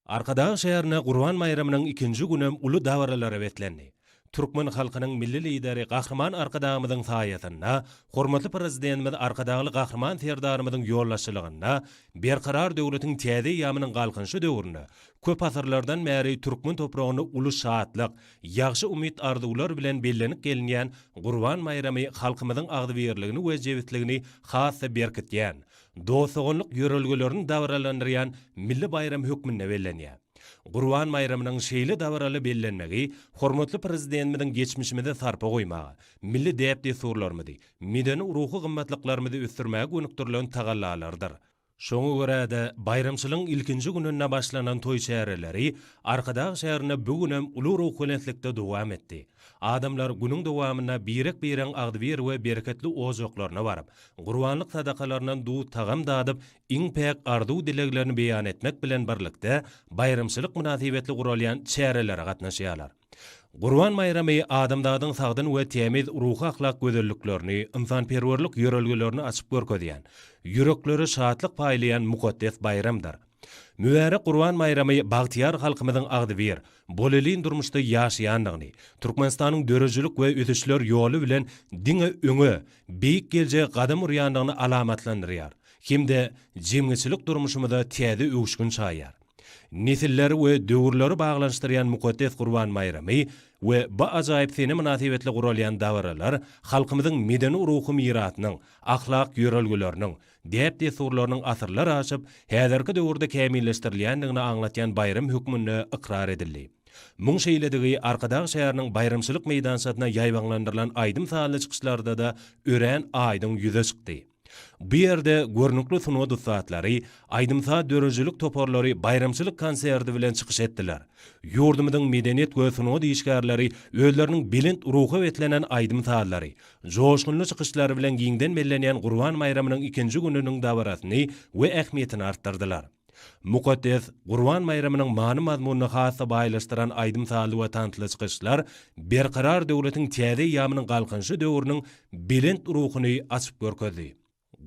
Arkadag şäherinde Gurban baýramynyň ikinji günem uly dabaralara beslendi. Türkmen halkynyň Milli Lideri Gahryman Arkadagymyzyň saýasynda, hormatly Prezidentimiz Arkadagly Gahryman Serdarymyzyň ýolbaşçylygynda Berkarar döwletiň täze eýýamynyň Galkynyşy döwründe köp asyrlardan bäri türkmen topragynda uly şatlyk, ýagşy umyt-arzuwlar bilen bellenip gelinýän Gurban baýramy halkymyzyň agzybirligini we jebisligini has-da berkitýän, dost-doganlyk ýörelgelerini dabaralandyrýan milli baýram hökmünde bellenýär. Gurban baýramynyň şeýle dabaraly bellenmegi hormatly Prezidentimiziň geçmişimize sarpa goýmaga, milli däp-dessurlarymyzy, medeni-ruhy gymmatlyklarymyzy ösdürmäge gönükdirilen tagallalarydyr. Şoňa görä-de, baýramçylygyň ilkinji gününde başlanan toý çäreleri Arkadag şäherinde bu günem uly ruhubelentlikde dowam etdi. Adamlar günüň dowamynda birek-biregiň agzybir we bereketli ojaklaryna baryp, gurbanlyk sadakalaryndan duz-tagam dadyp, iň päk arzuw-dileglerini beýan etmek bilen birlikde, baýramçylyk mynasybetli guralýan çärelere gatnaşýarlar. Gurban baýramy adamzadyň sagdyn we tämiz ruhy-ahlak gözelliklerini, ynsanperwerlik ýörelgelerini açyp görkezýän, ýüreklere şatlyk paýlaýan mukaddes baýramdyr. Mübärek Gurban baýramy bagtyýar halkymyzyň agzybir, bolelin durmuşda ýaşaýandygyny, Türkmenistanyň döredijilik we ösüşler ýoly bilen diňe öňe, beýik geljege gadam urýandygyny alamatlandyrýar hem-de jemgyýetçilik durmuşymyza täze öwüşgin çaýýar. Nesilleri we döwürleri baglanyşdyrýan mukaddes Gurban baýramy we bu ajaýyp sene mynasybetli guralýan dabaralar halkymyzyň medeni-ruhy mirasynyň, ahlak ýörelgeleriniň, däp-dessurlarynyň asyrlar aşyp, häzirki döwürde kämilleşdirilýändigini aňlatýan baýram hökmünde ykrar edildi. Muň şeýledigi Arkadag şäheriniň baýramçylyk meýdançasynda ýaýbaňlandyrylan aýdym-sazly çykyşlarda-da örän aýdyň ýüze çykdy. Bu ýerde görnükli sungat ussatlary, aýdym-saz döredijilik toparlary baýramçylyk konserti bilen çykyş etdiler. Ýurdumyzyň medeniýet we sungat işgärleri özleriniň belent ruha beslenen aýdym-sazlary, Joşgunly çykyşlary bilen giňden bellenýän Gurban baýramynyň ikinji gününiň dabarasyny we ähmiýetini artdyrdylar. Mukaddes Gurban baýramynyň many-mazmunyny has-da baýlaşdyran aýdym-sazly we tansly çykyşlar Berkarar döwletiň täze eýýamynyň Galkynyşy döwrüniň belent ruhuny açyp görkezdi.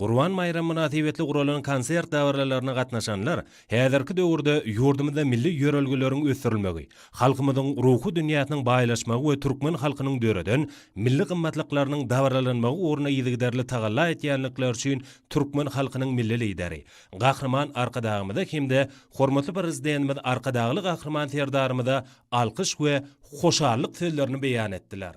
Gurban baýramy mynasybetli guralan konsert dabaralaryna gatnaşanlar häzirki döwürde ýurdumyzda milli ýörelgeleriň ösdürilmegi, halkymyzyň ruhy dünýäsiniň baýlaşmagy we türkmen halkynyň döreden milli gymmatlyklarynyň dabaralanmagy ugrunda yzygiderli tagalla etýändikleri üçin türkmen halkynyň Milli Lideri Gahryman Arkadagymyza hem-de hormatly Prezidentimiz Arkadagly Gahryman Serdarymyza alkyş we hoşallyk sözlerini beýan etdiler.